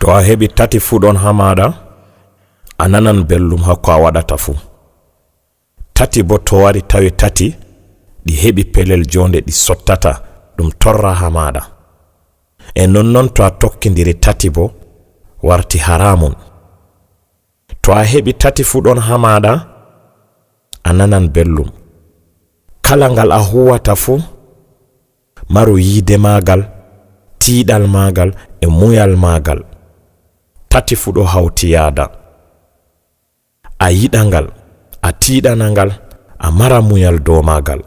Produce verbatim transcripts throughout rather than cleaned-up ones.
To a heɓi tati fuu ɗon haa maaɗa, a nanan belɗum haa ko a waɗata fuu. Tati boo to wari tawi tati ɗi heɓi pelel joonde ɗi sottata, ɗum torra haa maaɗa. E nonnon to a tokkindiri tati boo, warti haraamun. To a heɓi tati fuu ɗon haa maaɗa, a nanan belɗum. Kala ngal a huuwata fuu, maru yiide maagal, tiiɗal maagal e munyal maagal. Tati fuu ɗo hawti yaada. A yiɗa ngal, a tiiɗana ngal, a mara munyal dow maagal.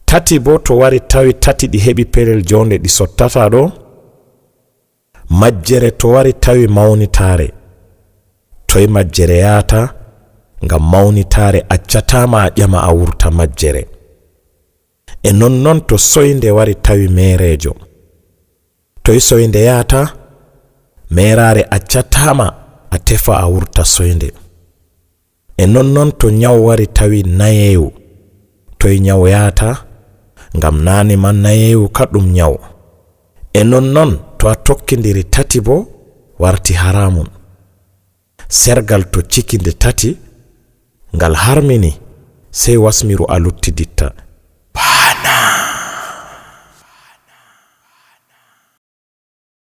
Tati boo to wari tawi tati ɗi heɓi pelel joonde ɗi sottata ɗo, majjere to wari tawi mawnitaare, toy majjere yahata? Ngam mawnitaare accataa ma a ƴama a wurta majjere. E nonnon to soynde wari tawi meereejo, toy soynde yahata? Meeraare accataa ma a tefa a wurta soynde. E nonnon to nyaw wari tawi nayeewu, toy nyaw yahata? Ngam naane ma nayeewu ka ɗum nyaw. E nonnon to a tokkindiri tati boo, warti haraamun. Sergal to cikinde tati, ngal harmini, sey wasmiru a luttiditta.